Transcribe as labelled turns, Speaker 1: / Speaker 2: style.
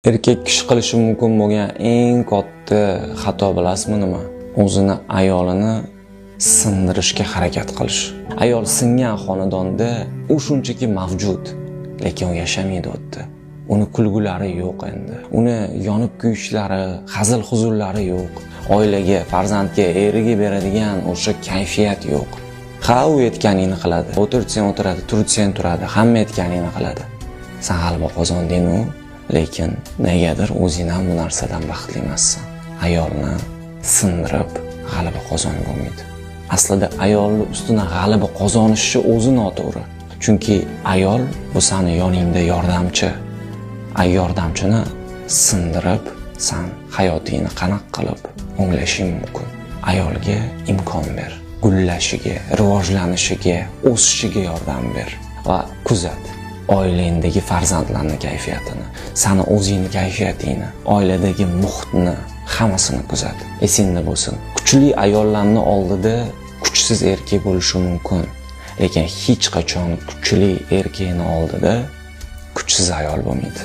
Speaker 1: Erkak kishi qilishi mumkin bo'lgan eng katta xato bilasizmi nima? O'zini ayolini sindirishga harakat qilish. Ayol singan xonadonda u shunchaki mavjud, lekin u yashamaydi u yerda. Uni kulgulari yo'q endi. Uni yonib kuyishlari, hazil huzullari yo'q. Oilaga, farzandga, eriga beradigan o'sha kayfiyat yo'q. Ha, u aytganingni qiladi. O'tir desang o'tiradi, tur desang turadi, hamma aytganingni qiladi. San g'alaba qozonding-u, lekin negadir o'zing ham bu narsadan baxtli emassan. Ayolni sindirib g'alaba qozonib bo'lmaydi. Aslida ayolni ustidan g'alaba qozonishni o'zi noto'g'ri. Chunki ayol bu sani yoningda yordamchi. Ay, yordamchini sindirib san hayotingni qanaqa qilib o'nglashing mumkin? Ayolga imkon ber. Gullashiga, rivojlanishiga, o'sishiga yordam ber va kuzat oilangdagi farzandlarni kayfiyatini, sani o'zingni kayfiyatingni, oiladagi muhitni, hammasini kuzat. Esingda bo'lsin. Kuchli ayollarni oldida kuchsiz erkak bo'lishi mumkin, lekin hech qachon kuchli erkakni oldida kuchsiz ayol bo'lmaydi.